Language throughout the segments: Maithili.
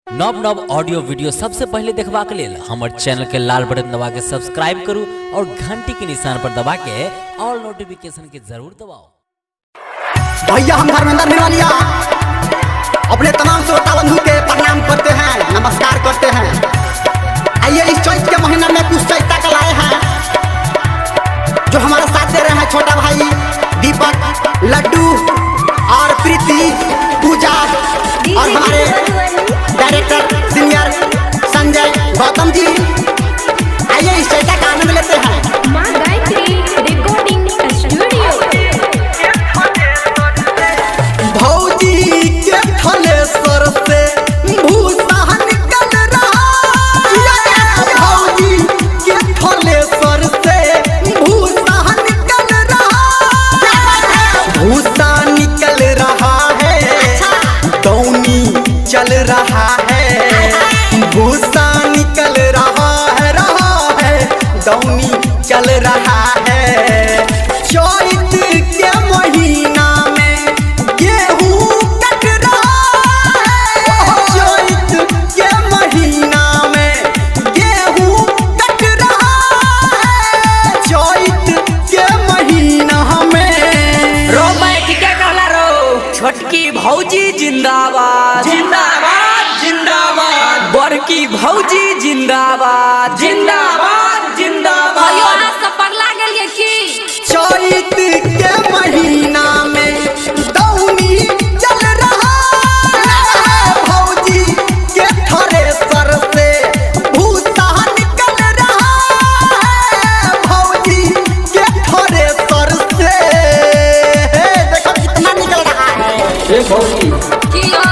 नव नव ऑडियो वीडियो सबसे पहले देखबाक लेल हमर चैनल के लाल बटन दबा के सब्सक्राइब करू और घंटी के निशान पर दबा के ऑल नोटिफिकेशन के जरूर दबाओ। भैया हम धर्मेंद्र निरवालिया अपने तमाम श्रोता बंधु के प्रणाम करते हैं, नमस्कार करते हैं। आइए इस चैत के महीना में कुछ चैता कल आए हैं जो हमारा साथ दे रहे हैं, छोटा भाई दीपक, लड्डू और प्रीति, पूजा और हमारे डायरेक्टर सीनियर संजय गौतम जी। आइए इस चैता का आनंद लेते हैं। माँ गायत्री रिकॉर्डिंग स्टूडियो। भौजी के थलेसर से भूसा निकल रहा, भौजी के थलेसर से भूसा निकल रहा, भूसा निकल रहा है, दौनी चल रहा है, भूसा निकल रहा है, रहा है, दौनी चल रहा है। चैत के महीना में गेहूं कट रहा है, चैत के महीना में गेहूं कट रहा है, चैत के महीना में। रो बैठ के कहला रो, छोटकी भौजी जिंदाबाद जिंदाबाद जिंदाबाद, बड़की भौजी जिंदाबाद जिंदाबाद जिंदाबाद। अयो अहाँ सब पगला गेलियै की? चैत के महीना में दौनी चल रहा है, भौजी के थ्रेसर से भूसा निकल रहा है, भौजी के थ्रेसर से। देखो कितना निकल रहा है। ए भौजी, की यौ?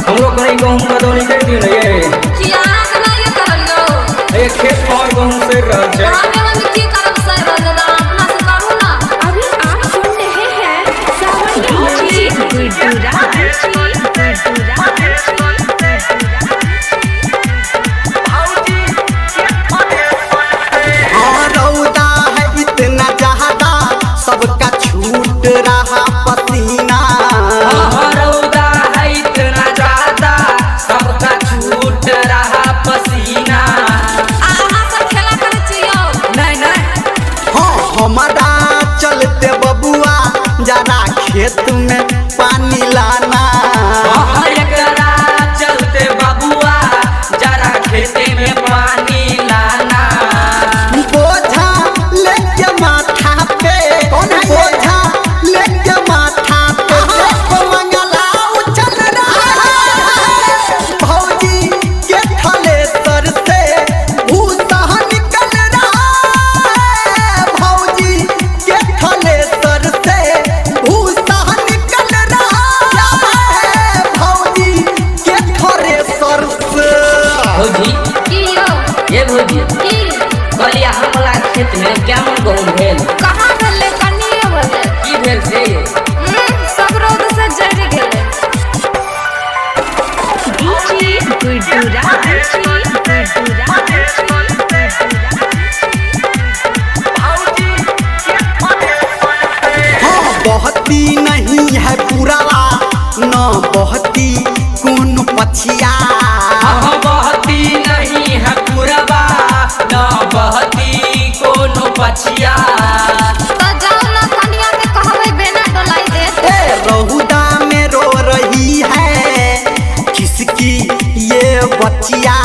हमरो कहीं गहूम के दौनी करि दियौ ने ये। की अहाँके नहि ये करल यौ? ए खेत पर गहूम सड़ि रहल छै। हमे मम्मी की करब सर दादा, अपना से करू ना। अभी आप सुन रहे हैं सावन की गुड्डू राज। हाँ, रौदा है इतना ज्यादा, सबका छूट रहा पसीना। हाँ, रौदा है इतना ज्यादा, सबका छूट रहा पसीना। आ अहाँ सब खेला करै छी यौ? नहीं नहीं। हाँ, हमारा चलते बबुआ जरा खेत में पानी लाना। हाँ, एकरा चलते बबुआ जरा खेते में पानी लाना। बोझा लेके माथा पे, बोझा लेके माथा पे, देखो मंगला उछल रहा है, भौजी के थलेसर से भूसा निकल रहा है, भौजी के थलेसर से भूसा निकल रहा है, भौजी के थलेसर से। भौजी की यौ? ए भौजी, की? कहलियै हमरा खेत में क्या मन गहूम भेल? कहाँ भेलै? कनिये भेलै। की भेल से? सब रौद से जरि गेलै। डीजे गुड्डू राज। हाँ, बहती नहीं है पुरावा न बहती कोन पछिया। हाँ, बहती नहीं है पुरबा न बहती कोनो पछिया। तऽ जाउ ने कनिया के कहबै बेना डोलाई देत। ए रहुदा में रो रही है किसकी ये बचिया।